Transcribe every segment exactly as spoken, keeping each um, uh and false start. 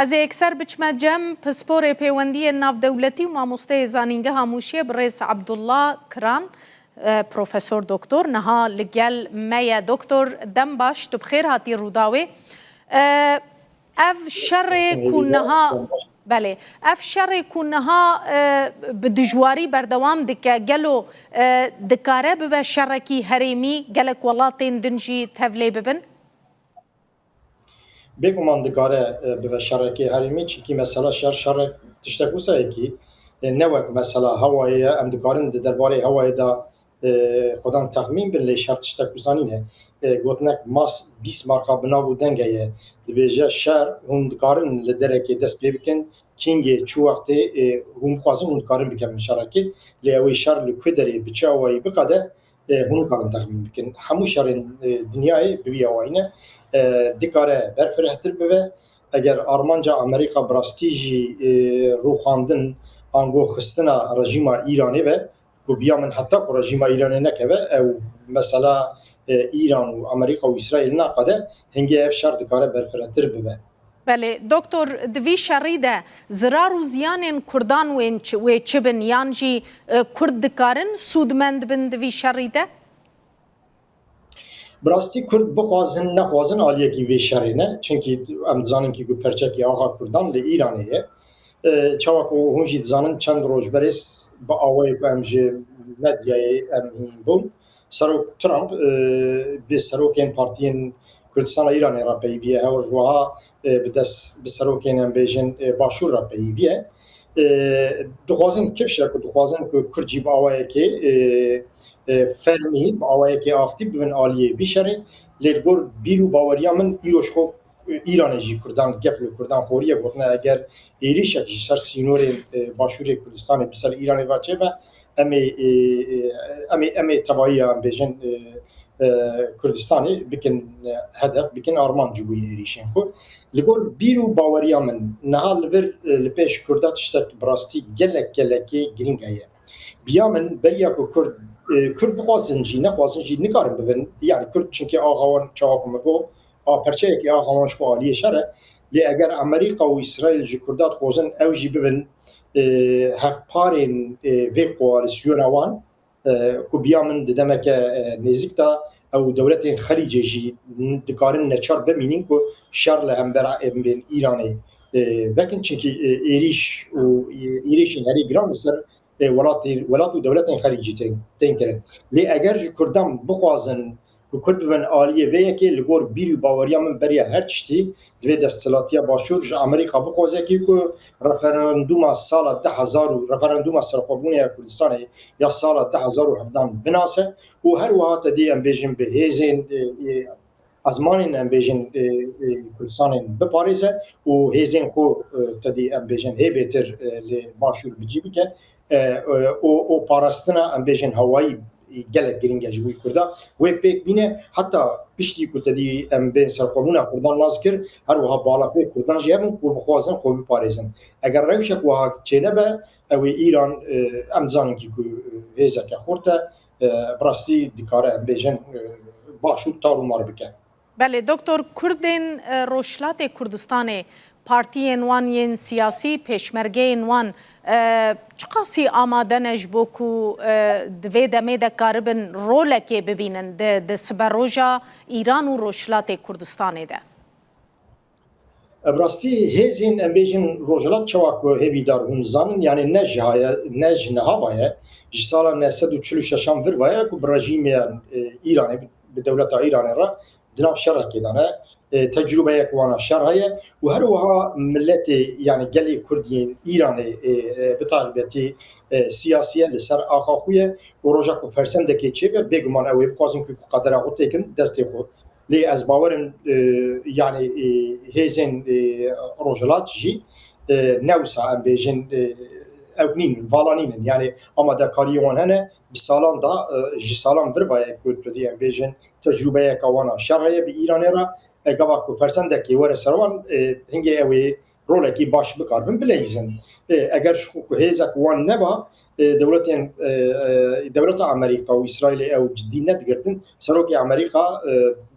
Ez ê yekser biçime cem pisporê pêwendiyên navdewletî û mamosteyê zanîngeha Mûşiyê birêz Abdullah Kiran, e, Profesor Doktor, niha li gel me ye. Doktor, dem baş, tu bi xêr hatî Rûdawê. E, ev şerê ku niha, belê, ev şerê ku niha, e, bi dijwarî berdewam dike, gelo, e, dikare bibe şerekî herêmî, gelek welatên din jî tevlê bibin? Bêguman dikare, e, bibe şerekê herêmî, çimkî mesela şer, şerek tiştek wisa yekî, e, ne wek mesela hewayê ye, em dikarin di derbarê hewayê de, e, xwedan texmîn bin, lê şer tiştek wisa nîne. E, gotinek Mas Bismarcka bi nav û deng heye, dibêje şer, hûn dikarin li derekê dest pê bikin, kîngê çi wextê, e, hûn bixwazin, hûn dikarin bikevin şerekê, lê ew ê şer li ku derê bi çi awayî biqede, e, hûn nikarin texmîn bikin. Hemû şerên, e, dinyayê bi vî awayî ne. E, dikare berfirehtir bibe. Eger armanca Amerîka bi rastî jî, e, rûxandin ango xistina rejîma Îranê be, ku biya min heta ku rejîma Îranê nekeve, ew mesela, e, Îran û Amerîka û Îsraîl naqede, hingê ev şer dikare berfirehtir bibe. Belê, Doktor, di vî şerî de zirar û ziyanên Kurdan wên çi, wê çi bin, yan jî, e, Kurd dikarin sûdmend bin di vî şerî de? Bi rastî Kurd bixwazin, nexwazin aliyekî vê şerê ne. Çimkî em dizanin kî ku perçekî axa Kurdan li Îranê ye. E, çawa ku hûn jî dizanin, çend roj berê s-, bi awayê ku em ji medyayê em hîn bûn, Serok Trump, e, bi serokên partiyên Kurdistana Îranê re peyiviye, her wiha, e, bi dest, bi serokên, em bêjin, e, Başûr re peyiviye. E, dixwazin kifşe ku dixwazin ku Kurd jî bi awayekê, e, e, fermî, bi awayekê aktîf bibin aliyê vî şerê. Lê li gor bîr û baweriya min, îro ji xwe Îranê jî Kurdan, gef li Kurdan xoriye, gotine eger êrîşek ji ser sînorên, e, Başûrê Kurdistanê bi ser Îranê ve çêbe, em ê, e, e, em ê, em ê tevahiya, em bêjin, e, e, Kurdistanê bikin, e, hedef, bikin armanc ji bo êrîşên xwe. Li gor bîr û baweriya min, niha li vir, e, li pêş Kurda tiştek bi rastî gelek, gelekê girîng heye. Biya min beriya ku Kurd, e, Kurd bixwazin jî, nexwazin jî, nikarin bibin. Yani Kurd çimkî axa wan, çawa ku min got, a perçeyekî axa wan ji xwe aliyê şer e. Lê eger Amerîka û Îsraîl ji Kurda dixwazin ew jî bibin, e, hevparên, e, vê koalîsyona wan, e, ku biya min di demeke, e, nêzik de ew dewletên xelîcê jî n-, dikarin neçar bimînin ku şer li hembera em bên Îranê, e, vekin. Çimkî, e, êrîş û, e, êrîşên herî giran li ser, e, welatê, welat û dewletên xelîcî tên, tên kirin. Lê eger ji Kurdan bixwazin ku Kurd bibin aliyê vê yekê, li gor bîr û baweriya min beriya her tiştî divê desthilatiya Başûr ji Amerîka bixwaze kî ku referandûma sala du hezar û referandûma serxwebûnê ya Kurdistanê ya sala du hezar û hevdehan binase û her wiha te dî em bêjin bi hêzên, e, e, ezmanên em bêjin, e, e, Kurdistanê biparêze û hêzên xwe, e, te dî em bêjin hê bêtir, e, li Başûr bi cî bike, e, e, û, û parastina em bêjin hewayî gelek girîng e ji bo Kurda. Wê pêk bîne, heta piştî ku te dî em bên serxwebûna Kurdan nas kir, her wiha balafirê Kurdan jî hebin ku bixwazin xwe biparêzin. Eger rewşek wiha çênebe, ew ê Îran, e, em dizanin kî ku, e, hêzeke xurt e, e, bi rastî dikare em bêjin, e, Başûr tar û mar bike. Belê, Doktor, Kurdên, e, Rojhilatê Kurdistanê, partiyên wan yên siyasî, pêşmergeyên wan, e, çiqasî amade ne ji bo ku, e, di vê demê de karibin rolekê bibînin di, di siberoja Îran û Rojhilatê Kurdistanê de? E, bi rastî hêzên, em bêjin, Rojhilat çawa ku hêvîdar hûn zanin, yani ne ji haya, ne ji niha va ye, ji sala neh sed û çil û şeşan vir va ye ku bi rejîmê, e, Îranê, bi, bi dewleta Îranê re di nav şerekê de ne. E, tecrûbeyek wana şer heye û her wiha miletê, yani gelê Kurd yên Îranê, e, e, bi taybetî, e, siyasî ye, li ser axa xwe ye û roja ku fersendekê çêbe, bêguman ew ê bixwazin ku qedera xwe têkin destê xwe. Lê ez bawer im, e, yani, e, hêzên, e, Rojhilat jî, e, ne wisa em bêjin, e, ew nînin, vala nînin. Yani amadekariyê wan hene, bi salan da, e, ji salan vir va ye ku tu dî em bêjin tecrûbeyeka wan a şer heye bi Îranê re. E, gava ku fersendekê were ser wan, e, hingê ew ê rolekî baş bikaribin bileyîzin. E, eger ji xwe ku hêzek wan neba, e, dewletên, e, e, dewleta Amerîka û Îsraîlê ew cidî nedigirtin, serokê Amerîka, e,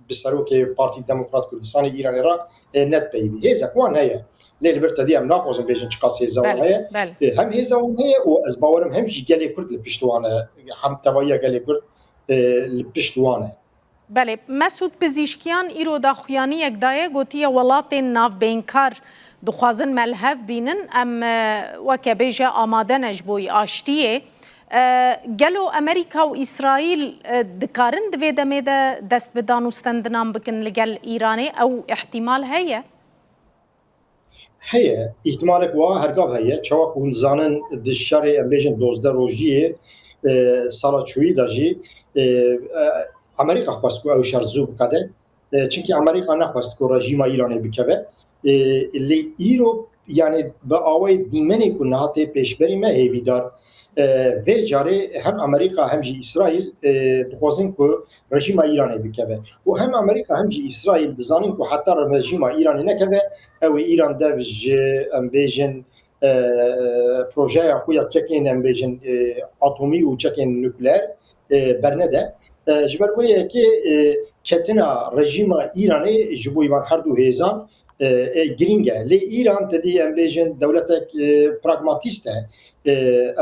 bi serokê Partî Demokrat Kurdistanê Îranê re, e, nedipeyivî. Hêzek wan heye. Lê li vir tedî em naxwazin bêjin çiqas hêza wan heye. Belê. E, hem hêza wan heye û ez bawerim hem jî gelê Kurd li pişt wan e, hem tevahiya gelê Kurd, e, li pişt wan e. Belê, Mesûd Pizîşkiyan îro daxuyaniyek daye, gotiye welatên navbeynkar dixwazin me li hev bînin, em, e, weke bêje amade ne ji bo aştiyê. E, gelo Amerîka û Îsraîl, e, dikarin di vê demê de dest bi danûstendinan bikin li gel Îranê? Ew îhtîmal heye? Heye, îhtimalek wa hergav heye. Çawa ku hûn dizanin, di şerê, em bêjin, dozdeh rojiyê, e, sala çûyî de jî, e, e, Amerîka xwest ku ew şer zû biqede. E, çimkî Amerîka nexwest ku rejîma Îranê bikeve. E, lê îro, yani, bi awayê dîmenê ku niha tê pêşberî me hêvîdar, e, vê carê hem Amerîka hem jî Îsraîl, e, dixwazin ku rejîma Îranê bikeve. Û hem Amerîka hem jî Îsraîl dizanin ku heta rejîma Îranê nekeve, ew ê Îran dev ji, em bêjin, e, projeya xwe ya çekên, em bêjin, e, atomî û çekên nukleer, e, bernede. E, ji ber wê yekê, e, ketina rejîma Îranê ji bo van her du hêzan, e, e, girîng e. Lê Îran, te dî, em bêjin, dewletek, e, pragmatîst e. E,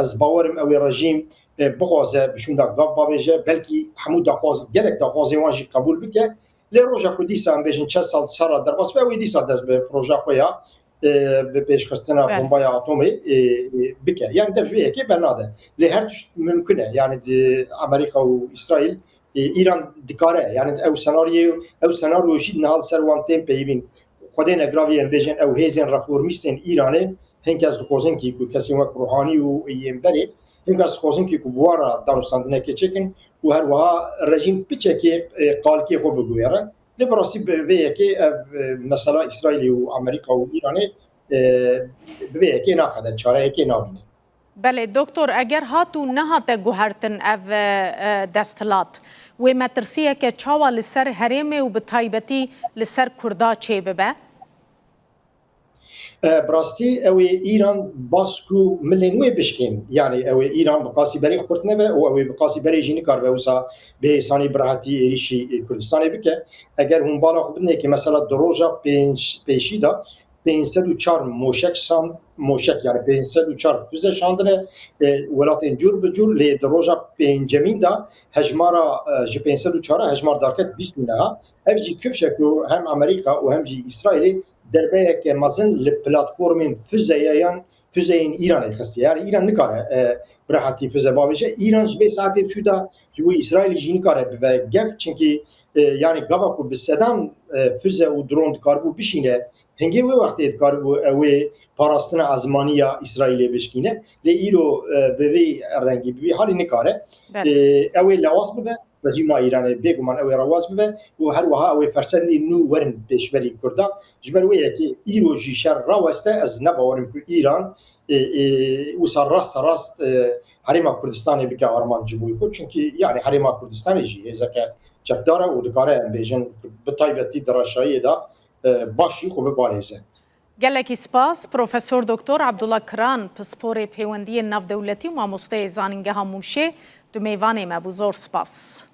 ez bawerim ew ê rejîm, e, bixwaze bi şûnda gav bavêje, belkî hemû daxwaz-, gelek daxwazên wan jî qebûl bike. Lê roja ku dîsa, em bêjin, çend sal sala derbas be, ew ê dîsa dest bi proja xwe ya, e, bi pêşxistina Belê. bombaya atomê, e, e, bike. Yani dev ji vê yekê bernade. Lê her tişt mimkun e. Yani di Amerîka û Îsraîl, e, Îran dikare. Yani ew senaryo, ew senaryo jî niha li ser wan tên peyivîn. Xwedê negiravî em bêjin ew hêzên reformîstên Îranê hin kes dixwazin kî ku kesên wek Ruhanî û yên berê, hin kes dixwazin kî ku bi wan re danûstandinekê çêkin û her wiha rejîm piçekê, e, qalkê xwe biguhere. Lê bi rastî bi vê yekê ev, e, mesela Îsraîlê û Amerîka û Îranê, e, bi vê yekê naxede, çareyekê nabîne. Belê, doktor, eger hat û nehate guhertin ev, e, e, desthilat, wê metirsiyeke çawa li ser herêmê û bi taybetî li ser Kurda çêbibe? E, bi rastî ew ê Îran bas ku milên wê bişkên, yani ew ê Îran bi qasî berê xurt nebe û ew ê bi qasî berê jî nikaribe wisa bi hêsanî, bi rehetî êrîşî, e, Kurdistanê bike. Eger hûn bala xwe bidinê ki mesela di roja pênc pêşî de pênc sed û çar moşek şand, moşek, yani pênc sed û çar füze şandine, e, welatên cûr bi cûr, lê di roja pêncemîn de hejmara, e, ji pênc sed û çar hejmar darket bîst û neh. Ev jî kifşe ku hem Amerîka û hem jî Îsraîlê derbeyeke mezin li platformên füzeyeyan, füzeyên Îranê xistiye. Yani Îran nikare, e, bi rehetî füze bavêje. Îran ji vê saetê biçû de ji bo Îsraîlê jî nikare bibe gef, çimkî, e, yani gava ku bi sedan, e, füze û dron dikaribû bişîne, hingê wê wextê dikaribû ew ê parastina ezmanî ya Îsraîlê bişkîne. Lê îro, e, bi vî rengî, bi vî halî nikare. Belê. E, ew ê lewaz bibe. Rejîma Îranê bêguman ew ê rewaz bibe û her wiha ew ê fersendên nû werin pêşberî Kurdan. Ji ber wê yekê îro jî şer raweste, ez ne bawerim ku Îran, e, e, wisa raste rast, e, Herêma Kurdistanê bike armanc ji bo xwe. Çimkî, yani, Herêma Kurdistanê jî hêzeke çekdar e û dikare, em bêjin, bi taybetî di reşayiyê de, e, baş jî xwe biparêze. Gelekî spas, Profesor Doktor Abdullah Kiran, pisporê pêwendiyên navdewletî û mamosteyê Zanîngeha Mûşê, tu mêvanê me bû. Zor spas.